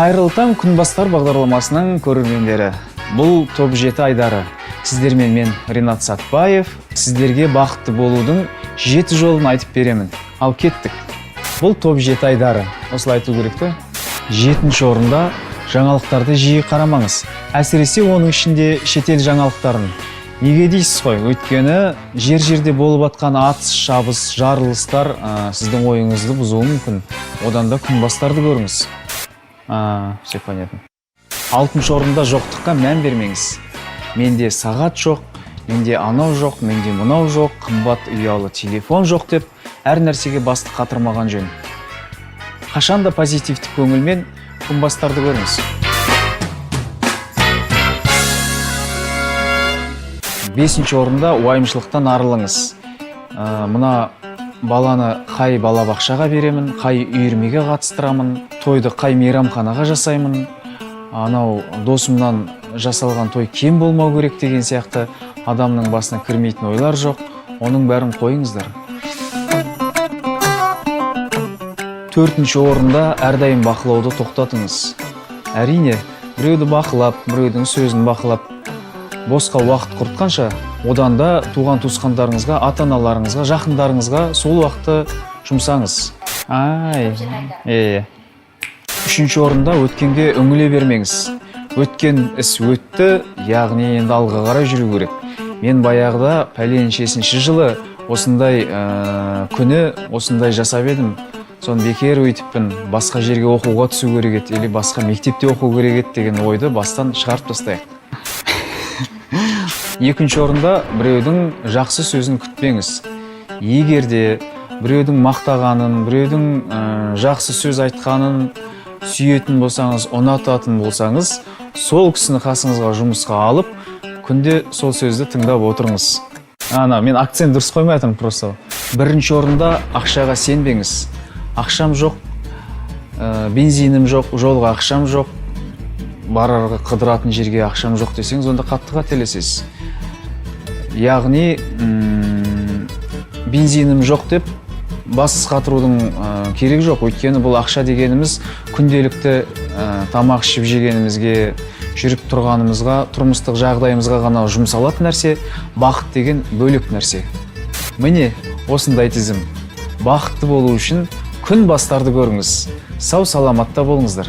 Қайырлы таң, Күнбастар бағдарламасының көрермендері. Бұл топ 7 айдары. Сіздермен мен, Ринат Сатпаев. Сіздерге бақытты болудың 7 жолын айтып беремін. Ал кеттік. Бұл топ 7 айдары. Осылай айту керек те. Жетінші орында: жаңалықтарды жиі қарамаңыз. Әсіресе оның ішінде шетел жаңалықтарын. Неге дейсіз ғой? Өйткені жер жерде болып атқан атыс шабыс, жарылыстар сіздің ойыңызды бұзуы мүмкін. Одан да Күнбастарды көріңіз. А, все понятно. Алтыншы орында: жоқтыққа мән бермеңіз. Менде сағат жоқ, менде анау жоқ, менде мынау жоқ, қымбат ұялы телефон жоқ деп әр нәрсеге басты қатырмаған жөн. Қашанда позитивті көңілмен Күнбастарды көріңіз. Бесінші орында: уайымшылықтан арылыңыз. Мына баланы қай балабақшаға беремін, қай үйірмеге қатыстырамын, тойды қай мейрамханаға жасаймын, анау досымнан жасалған той кем болмау керек деген сияқты адамның басына кірмейтін ойлар жоқ. Оның бәрін қойыңыздар. Төртінші орында: әрдайым бақылауды тоқтатыңыз. Әрине, біреуді бақылап, біреудің сөзін бақылап босқа уақыт құртқанша, одан да туған туысқандарыңызға, ата аналарыңызға, жақындарыңызға сол уақытты жұмсаңыз. Ай, е. Үшінші орында: өткенге үңіле бермеңіз. Өткен іс өтті, яғни енді алға қарай жүру керек. Мен баяғыда пәленшесінші жылы осындай күні осындай жасап едім, соны бекер өйтіппін, басқа жерге оқуға түсу керек еді или басқа мектепте оқу керек еді деген ойды бастан шығарып тастайық. Екінші орында: біреудің жақсы сөзін күтпеңіз. Егер де біреудің мақтағанын, біреудің жақсы сөз айтқанын сүйетін болсаңыз, ұнататын болсаңыз, сол кісіні қасыңызға жұмысқа алып, күнде сол сөзді тыңдап отырыңыз. Ана мен акцент дұрыс қоймай жатырмын просто. Бірінші орында: ақшаға сенбеңіз. Ақшам жоқ, бензинім жоқ, жолға ақшам жоқ, барарға қыдыратын жерге ақшам жоқ десеңіз, онда қатты қателесесіз. Яғни бензинім жоқ деп бас қатырудың керегі жоқ. Өйткені бұл ақша дегеніміз күнделікті тамақ ішіп жегенімізге, жүріп тұрғанымызға, тұрмыстық жағдайымызға ғана жұмсалатын нәрсе. Бақыт деген бөлек нәрсе. Міне, осындай тізім. Бақытты болу үшін Күнбастарды көріңіз. Сау саламатта болыңыздар.